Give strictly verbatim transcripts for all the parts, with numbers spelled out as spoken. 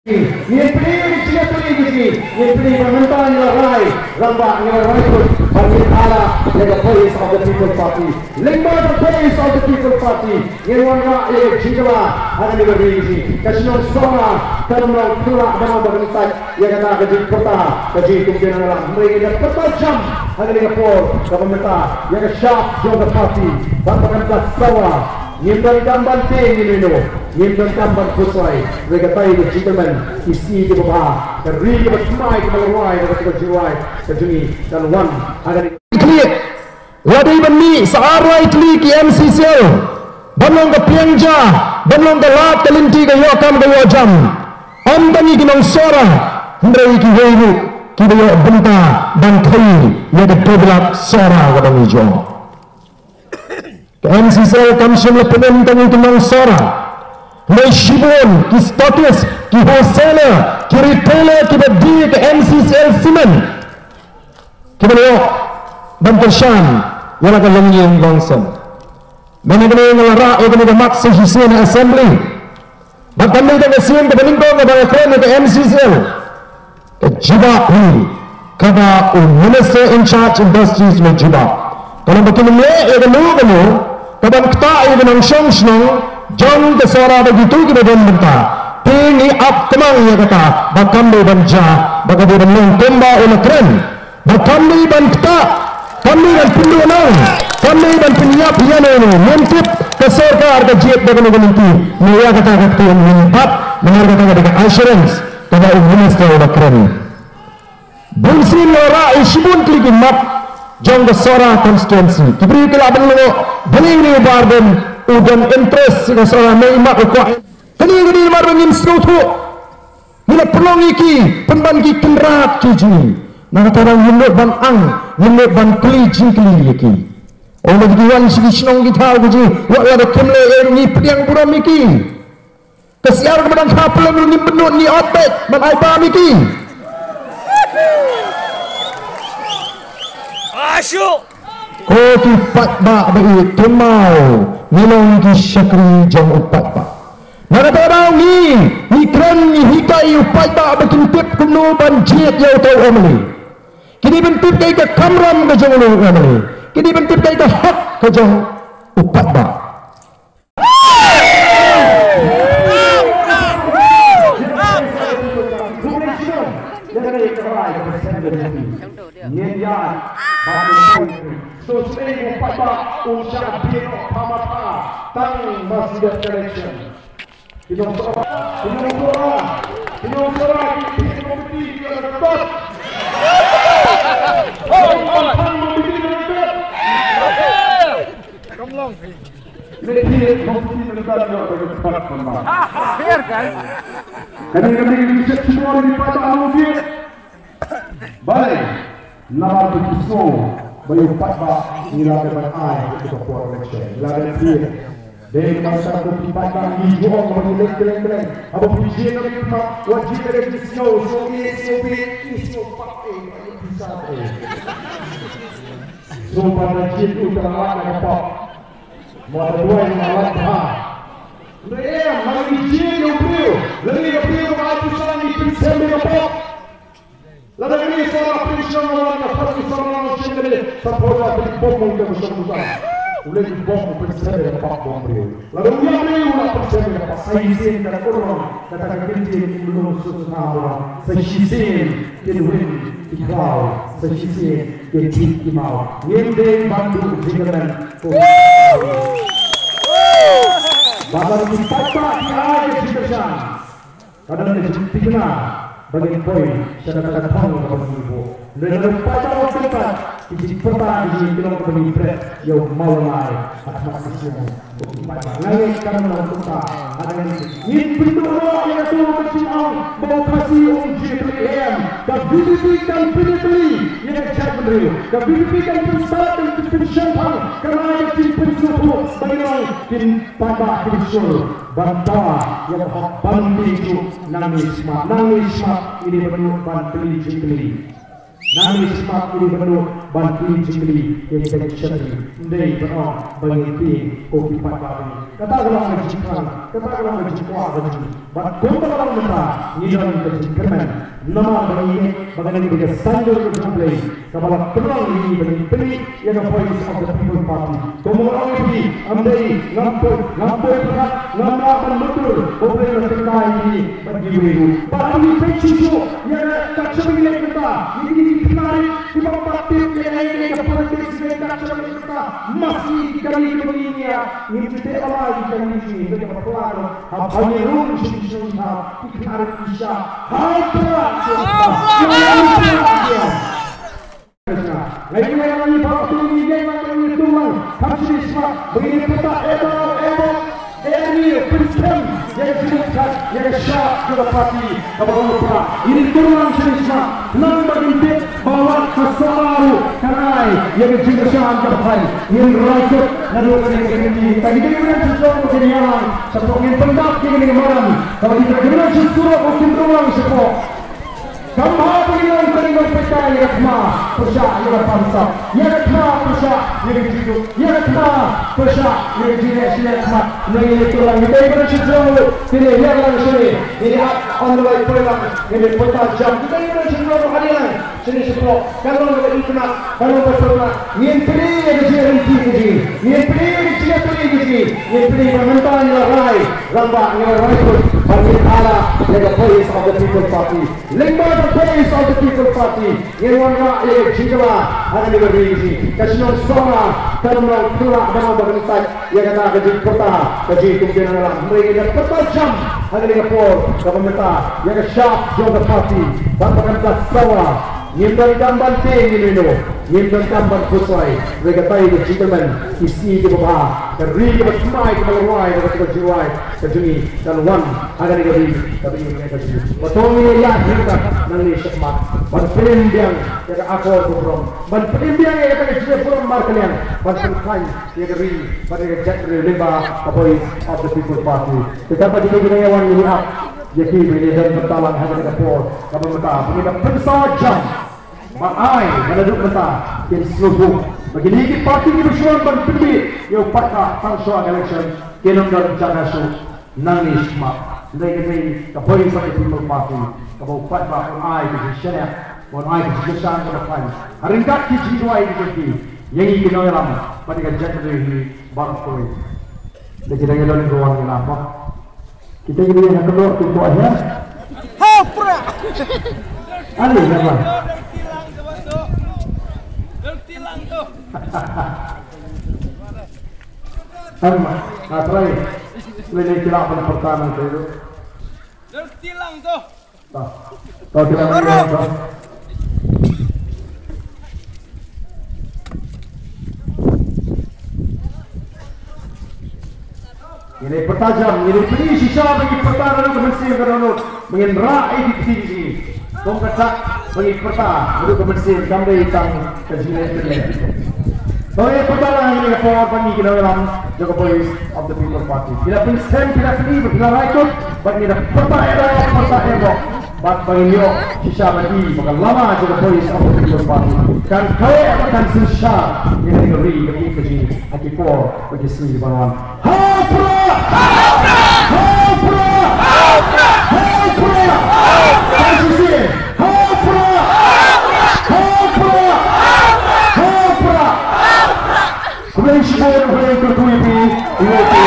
Ngin plie ki jingïatylli ki jong ngi, ngin plie ba mynta ngi la rai, rangbah ngi la rai put, ba ngin ïa la ïa ka Voice of the People Party. Lyngba ka Voice of the People Party ngin wanrah ïa ka jingkylla ha kane ka ri ki jong ngi. Ka shnong Sohra kam long khyllung ba nang ba kan tat ïa kata ka jingpyrta ka jingkynmaw na la hynrei ka pyrta jam ha kane ka por kaba mynta ïa ka shap jong ka party ba kan tat sawa. Ngim donkam ban tieng ïa ino, ngim donkam ban khuslai. Hynrei katai ka jingkyrmen, ki sngi kiba bha, ka ri kaba thymmai kaba la rwai da kata ka jingrwai ka jong ngi kan wan ha kane. Lada ban mih sa ar lai tylli ki M C C L ban long ka pliang ja, ban long ka lad ka lynti, ka ïoh kam ka ïoh jam. Ym tang ïa ki nong Sohra hynrei kiwei ruh kiba ïoh bynta ban khaii ïa ka develop Sohra kaba ngi jong. Ka M C C L kam shym la pynim tang ïa ki nong Sohra. Hynrei shibun ki stokis, ki wholesaler, ki retailer kiba die ka M C C L cement, kiba ïoh ban kyrshan ïa la ka longïing longsem. Mynne kane nga la rah ïa kane ka mat sa shisien ha assembly. Bad kam dei tang ka sien kaba nyngkong kaba nga kren ïa ka M C C L. Ka jubab hi kaba u Minister in charge Industries u la jubab. Ka long ba kin ym leh ïa kano kano kaban ktah ïa ka nongshong shnong jong ka Sohra bad kito kiba don bynta. Te ngi ap kmang ïa kata ba kam dei ban jia, ba ka dei ban long kumba u la kren. Ba kam dei ban ktah, kam dei ban pynduh noh, kam dei ban pynïap ïa no no. Ngim tip ka sorkar ka jied da kano ka lynti. Ngi ïa kata ka ktien ngin bat namar kata ka dei ka assurance kaba u minister u la kren. Bun sien nga la rah ïa shibun tylli ki mat jong ka Sohra constituency. Ki briew ki lah ban lyngngoh balei une u Bah Ardent u don interest ka Sohra, ne i mat u kwah. Kane ka dei namar ba ngim sngewthuh. Ngi la pynlong ïa ki pynban ki kynrad ki jong ngi. Na kata ruh ngim nud ban ang, ngim nud ban kylli jingkylli ïa ki. Ong ba ki wan sha ki shnong ki thaw ki jong ngi, wat la da kim leh ei ruh ngi pdiang burom ïa ki. Ka syiar kaba dang kha pyllein ruh ngim pynnud, ngi ot beit ban ai bam ïa ki. Ko ki paidbah ba ïeit, kynmaw ngi long ki shakri jong u paidbah. Na kata ka daw ngi, ngi kren, ngi hikai ïa u paidbah ba kin tip kumno ban jied ïa uta u M L A. Ki dei ban tip kaei ka kamram ka jong u M L A. Ki dei ban tip kaei ka hok ka jong u paidbah. Ngin ïaid bad u paidbah, u shah biang noh ha matha tang ba sdang election. Ki nongsohra, ki nongsohra, ki nongsohra, ki nongsohra, ki nongsohra. Kane ka dei ka jingshit shimon ïa ki paidbah. Balei? Namar ba ki sngew ba ïa u paidbah ngi la dei ban ai ha ka por election, ngi la dei ban plie. Dei namar kata ko ki paidbah ngi ju ong ba ngi leit kylleng kylleng. Haba phi jied na ki khmat, wat jied na ki sngew, sngew ïeit, sngew bieit, sngew pat eh, pisa eh. Sngew pat, jied u tang lait na ka pop. Mo da duwai na lait bha. Hynrei em, ma ngi jied ïa u briew, lane ïa u briew ba ai pisa ngi pynsem ïa ka pop. Lada ngi sngewbha pynshong ïa ka pop, ngi sngewbha shem ïa ka pop, sa pynbom ïa ka pop. U leh u bom u pynsem ïa ka pop bom briew. Lada u ïa briew u la pynsem ïa ka pop, sa shisien ka kurlong kata ka ktien ki mlung suk ma. Sa shisien kin win ki khraw, sa shisien kin thied ki maw. Ngim dei ban duh jingkyrmen. Ba ban ki paidbah ki ai ka jingkyrshan. Ka don ka jingthikna ba ngin poi sha kata ka thong kaba ngi buh. Hynrei lada u paidbah u pyntat, ki jingpyrta ki jong ngi ki long kaba ngi bret ïa u mawlai ha khmat ka shnong. Nga ngeit kan long kumta. Ngin pynduh noh ïa kata ka jingong ba u Khasi um jied. Em, ka V P P kan pynïatylli ïa ka jaitbynriew. Ka V P P kan pynsad, kan pynshemphang, kan ai ka jingpynsngewthuh ba ngi long ki paidbah kiba shlur. Ban dawa ïa ka hok ban ïeng shuh, nangne shakhmat, nangne shakhmat ngi dei ban nud ban kylli jingkylli. Nangne shakhmat ngi dei ban nud ban plie jingkylli ïa kita ki shakri. Ym dei ban ong ba ngin tieng ko ki paidbah. Kata ka long ka jingkhlaiñ, kata ka long ka jingkwah ka jong ngi. Bad kumba ka long mynta ngi don ka jingkyrmen. Namar ba ngi ngeit ba kane ka dei ka saiñdur ka jong U Blei kaba la pynlong ïa ngi ba ngin pynmih ïa ka Voice of the People Party. Kumba nga ong ïa phi, ym dei ngam poi, ngam poi pyrkhat, ngam lah ban mutdur, U Blei u la tyngkai ïa ngi bad ngi wei ruh. Bad ngi peit shuh shuh ïa ka, ka jingïaleh mynta, ïa kine ki khynnah kiba pat tip ïa ka, ïa ka politics, ïa ka jingïaleh mynta. Masi ki kali kiba ngi ïa, ngim ju teh ala ïa ki kali jong ngi, ïa ka pla ruh. Haba ngi rung sha ki shnong ki thaiñ, ki khynnah ki shah. Hau pra! Hau pra! Ngai ngai ngai ba tu ngi ngai ngai ngai tu ngai. Kam shisha ba ngi pynta ebo ebo. Eri pynskhem ïa ka jingkhat ïa ka shah ïa ka party kaba ngi pynta. Ngi tu ngai shisha. Nang ba ngi tip ba wat ka Sohra ruh kan ai ïa ka jingkyrshan kaba pher. Ngin rai kut naduh kane ka kynti. Ka ngi dei ban shisha ba ngi ïalang. Shapoh ngin pyndap ïa kane ka madan. Kaba ngi dei ban shisha ba kin tu ngai shapoh. Kam bha ba ngi long ka ri nongpeit kai ïa ka thma pyrshah ïa ka bamsap, ïa ka thma pyrshah ïa ka jingduk, ïa ka thma pyrshah ïa ka jingleh shleh khmat. Ngi ïa ïathuh lang, ngi dei ban shu jrong ruh, ngi ïa lang shane, ngi ïa on the way poi lang, ngi ïa poi ta jam, ngi dei ban shu jrong ruh, ha ngi lang shane shapoh, kan long kaba itynnat, kan long kaba itynnat. Ngin plie ïa ka jingïaryntih ka jong ngi, ngin plie ïa ka jingïatylli ka jong ngi, ngin plie ba mynta ngi la rai, rangbah ngi la rai kut, ba ngin ala ïa ka Voice of the People Party. Lyngba ka Voice of the People Party ngin wanrah ïa ka jingkylla ha kane ka ri ka jong ngi. Ka shnong Sohra kam long phylla ba nang ba kan tait ïa kata ka jingpyrta ka jong i Kong Jen Nongïalam. Hynrei ngin ïa pyrta jam ha kane ka por kaba mynta ïa ka shap jong ka party bad ba kan tat sawa. Ngim donkam ban tieng ïa uno uno, ngim donkam ban khuslai. Hynrei katai ka jingkyrmen, ki sngi kiba bha, ka ri kaba thymmai kaba la rwai da kata ka jingrwai ka jong ngi kan wan ha kane ka ri kaba ïeit ka jong ngi. Ba to ngin ïa ïaid ryngkat nangne shakhmat ban pynbiang ïa ka akor ka burom, ban pynbiang ïa kata ka jingburom markylliang, ban pynkhlaiñ ïa ka ri bad ïa ka jaitbynriew lyngba ka Voice of the People Party. Te katba kita ki nongïawan ngi ap ïa ki ba ngin ïa don bynta lang ha kane ka por kaba mynta ba ngin ïa pynsawa jam. Ba ai ba naduh mynta kin sngewthuh ba kine ki party kiba shu wan ban pynbiej ïa u paidbah tang shuwa ka election kin ym don jaka shuh nangne shakhmat. Hynrei kane ka Voice of the People Party kaba u paidbah un ai ka jingshaniah, un ai ka jingkyrshan kaba khlaiñ ha ryngkat ki jingduwai ki jong ki ïa ngi ki nongïalam bad ïa ka jaitbynriew hi baroh kawei. Te ki dang ïa don ka wan ïa la ba Kita ki dei ha khlor tu ko aya. Ha pra. Ani na ba. Am, na trai. Lele kila ban pertama tu. To. To, kita bagi orang to. Ngin ïa pyrta jam, ngin ïa pyni shisha ba ngi pyrta naduh ka mynsiem ka dohnud, ba ngin rah ïa ki kti ki jong ngi. Kum kata ba ngi pyrta naduh ka mynsiem kam dei tang ka jingleh pynleh. To ïa pyrta lang ïa ka por ba ngi ki nongïalam jong ka Voice of the People Party. Ki la pynskhem, ki la pyni, ki la rai kut, bad ngi la pyrta ïa, pyrta ïa, bad ba ngin ïoh shisha ban i ba ka lama jong ka Voice of the People Party kan kaweh bad kan synshar ïa ka ri ka ri ka jong ngi ha ki por bad ki sngi kiban wan. Ha pra! Ha pra! Ha pra! Ha pra! Ha pra! Ha pra! Ha pra! Ha pra! Khublei shibun, khublei kyrkhu ïa phi, ïa phi.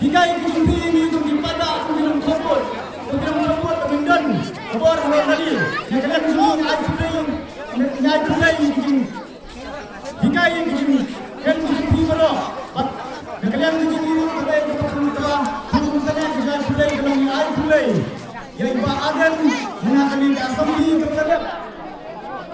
Hikai ka jingphi ïa ngi kum ki paidbah, kum ki nongthombor, kum ki nongthombor ka myndon ka bor ha Rongbali. Ïa ka liang jong ngi ai khublei, ngi ai khublei ïa ki jing, hikai ïa ki jing, ïa ki jingphi baroh. Bad ïa ka liang jong ngi ruh khublei kaba kham kaba kham kaba sangeh, ngi ai khublei, ngi ai khublei. Ïa i Bah Ardent, na kane ka assembly kaba la dep.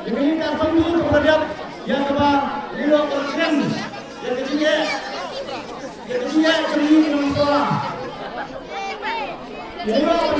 Ïa kane ka assembly kaba la dep, ïa kaba ngi la kren ïa ka jingeh, ïa ka jingeh jong ngi ki nongsohra. Ïa kaba